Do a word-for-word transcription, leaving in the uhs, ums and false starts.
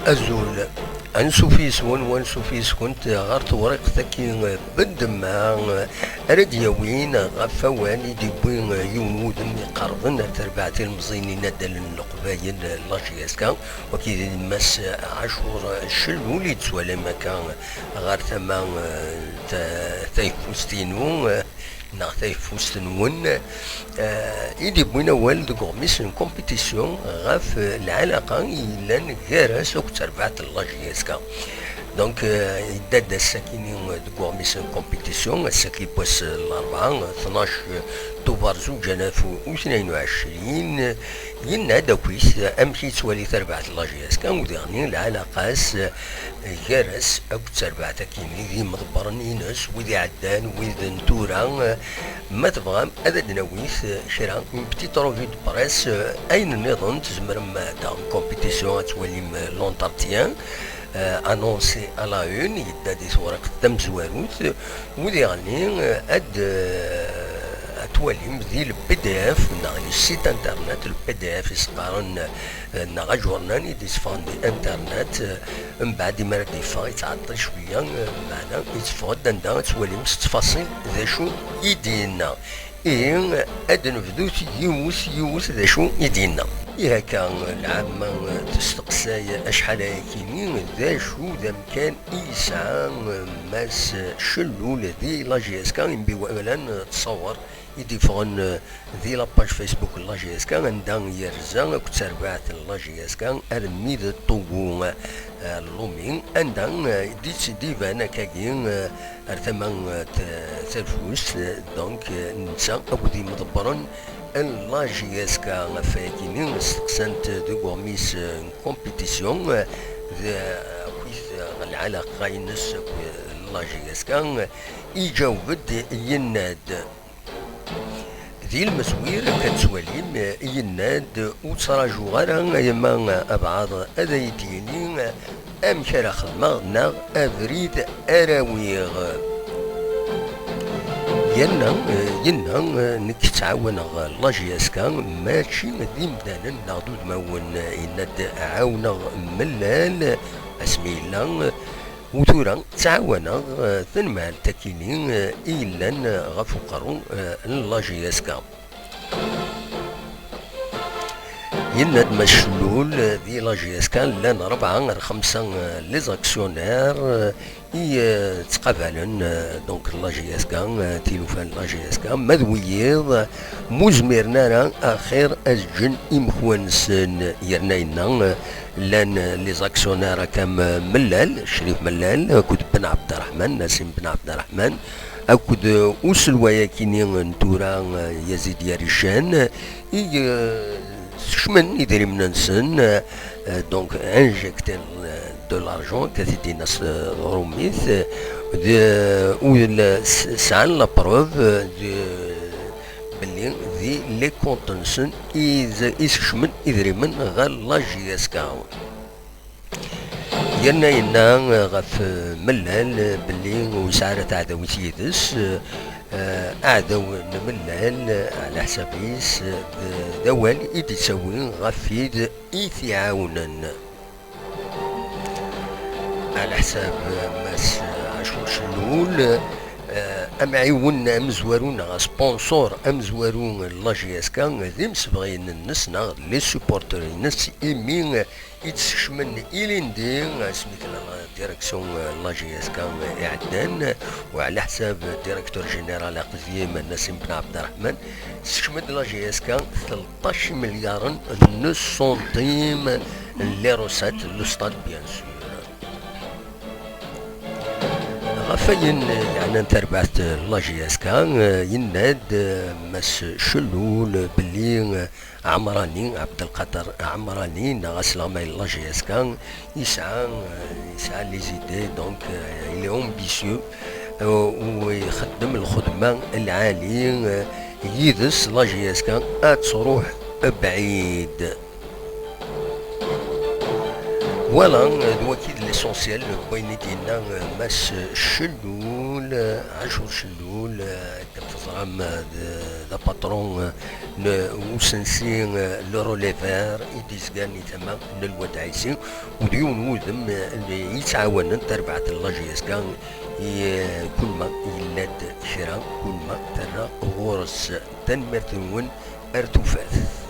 Azul. Ansuf yes-wen, wansuf yes-kent ɣer tewriqt-agi n ddemma ara d-yawin ɣef wawal i d-yewwi yiwen wudem iqerben ar terbaɛt ilemẓiyen inaddalen n Leqbayel, la J S K, wagi d Mass Ɛacur Cellul i d-tettwalim akka ɣer tama, eh, ta-, tayeffust-inu, eh, neɣ tayeffust-nwen, eh, i d-yewwin awal deg uɣmis n compétition ɣef, eh, lɛalaqa i yellan gar-as akked terbaɛt n la J S K. Donc, eh, yedda-d ass-akini deg uɣmis n compétition, ass-agi n wass n larebɛa, tnac Tubeṛ zuǧ alaf u tnayen u ɛecrin, yenna-d akk-is amek yettwali tarbaɛt n la J S K, u diɣen lɛalaqa-s gar-as akked terbaɛt akini d yimḍebbren-ines, wid iɛeddan, wid n tura. Ma tebɣam ad d-nawit kra, une petite revue de presse, ayen nniḍen tzemrem daɣen compétition ad twalim l'entretien, euh, annoncé à la une, yedda di tewriqt tamezwarut, wid iɣenni, euh, ad, euh, ad twalim di le P D F, neɣ le site internet, le P D F i s-qqaren, euh, neɣ ajurnan i d-itteffɣen di internet, euh, mbeɛd imi ara d-yeffeɣ, yettɛeṭṭil cwiya, euh, meɛna yetteffeɣ-d anda ad twalim s ttfaṣil d acu i d-yenna. Ihi, ad d-nebdut yiwet, yiwet d acu i d-yenna. Ihi akka, lɛamma testeqsay acḥal ayakini d acu d amkan i yesɛa Mass Cellul di la J S K, imbiwalan ttṣawer i d-iffɣen di la page Facebook n la J S K, anda yerza akked terbaɛt n la J S K armi d Ṭugu, eh, Lumi, anda, eh, d-ittban akkagi, eh, ar tama, eh, t-, tafust, eh, donc, eh, netta akked yimḍebbren n la J S K ɣef wayagi-nni steqsan-t deg uɣmis, eh, n compétition, eh, d, eh, akkit, eh, lɛalaqa-ines akked la J S K, eh, iǧaweb-d yenna-d. Di lmezwir, akka tettwalim, yenna-d, ur ttrajuɣ ara a yemma abɛaḍ ad ay-d-yini amek ara xedmeɣ neɣ abrid ara awiɣ. Yenna, yenna, nekk ttɛawaneɣ la J S K, mačči d imdanen neɣ d udmawen, yenna-d, ɛawneɣ Mellal asmi yella, u tura ttɛawaneɣ, eh, tanemhalt akini, eh, i yellan, eh, ɣef uqerru, eh, n la J S K. Yenna-d Mass Cellul, eh, di la J S K llan rebɛa ar xemsa, eh, les actionnaires, eh, i, eh, ttqabalen, eh, donc la J S K, eh, tilufa n la J S K, ma d wiyiḍ, eh, mu zmiren ara axir ad ǧǧen imekwan-nsen, yerna yenna, eh, llan, eh, les actionnaires akka m-, Mellal, Crif Mellal, akked Ben Ɛebderreḥman, Nasim Ben Ɛebderreḥman, akked, eh, uselway akini n tura, eh, Yazid Yarican, i, eh, skecmen idrimen-nsen, eh, eh, donc injecter, eh, de l'argent, akka t-id-yenna s, eh, tṛumit, eh, d, u la, s-, sɛan la preuve, eh, de, belli di les comptes-nsen i, i skecmen idrimen ɣer la J S K. Yerna yenna ɣef Mellal belli ur yesɛi ara taɛdawit yid-s, eh, aɛdaw n Mellal, eh, ɛla ḥsab-is, eh, d, d awal i d-ittawi ɣef wid i t-iɛawnen. Ɛla ḥsab Mass Ɛacur Cellul, eh, amɛiwen amezwaru neɣ sponsor amezwaru n la J S K, d imsebɣiyen-nnes neɣ les supporters-nnes, imi i d-skecmen ilindi asmi tella la direction n la J S K iɛeddan, u ɛla ḥsab directeur général aqdim Nassim Ben Abderrahman, tsekcem-d la J S K tleṭṭac imelyaren n centimes n les recettes n le stade, bien sûr. Ɣef wayen yeɛnan tarbaɛt n la J S K, yenna-d Mass Cellul belli Ɛemrani, Ɛebdelqader Ɛemrani, neɣ asleɣmay n la J S K, yesɛa, yesɛa les idées, donc, il est ambitieux, u ixeddem lxedma lɛali, yid-s la J S K ad truḥ bɛid. Voilà, d waki d l'essentiel n wayen i d-yenna Mass Cellul. Ɛacur Cellul, eh, akken teẓram, eh, d, d apatron, eh, n usensi, eh, Le Relais Vert i d-izgan i tama n Lwad Ɛisi, u d yiwen n wudem, eh, i yettɛawanen tarbaɛt n la J S K i, eh, kul ma yella-d kra, kul ma terra ɣur-s. Tanemmirt-nwen, ar tufat.